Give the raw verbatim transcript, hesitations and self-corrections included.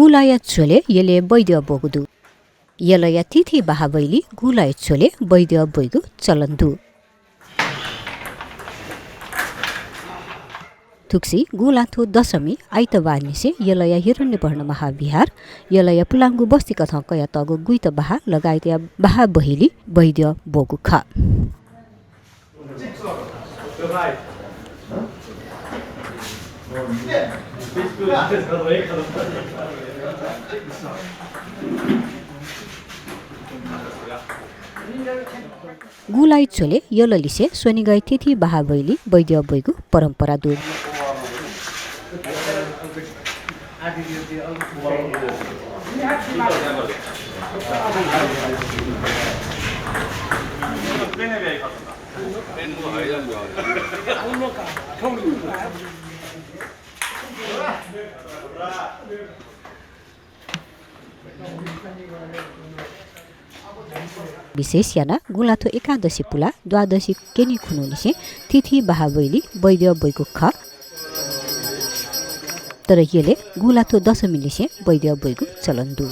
गुँलाया झ्वलय् यलय् बैद्यः ब्वःगु दु। यलया तिथि बाहाः वइलि गुँलाया झ्वलय् बैद्यः ब्वइगु चलन दु। थुगुसी गुँलाथ्व दशमी आइतबारनिसें यलया हिरण्यवर्ण महाविहार, यलया पुलांगु बस्ती कथं कयातःगु गुइत बाहाः लगायतया बाहाः बहिलि बैद्यः ब्वःगु खः। गुँलाया झ्वलय् यललिसे स्वनिगःया तिथि बाहाः वइलि बैद्यः ब्वइगु परम्परा दु। विशेष यानाः गुँलाथ्व एकादशी पुलाः द्वादशी क्यनी खुन्हुनिसें तिथि बाहाः वइलि बैद्यः ब्वइगु खः। तर यलय् गुँलाथ्व दशमीनिसें बैद्यः ब्वइगु चलन दु।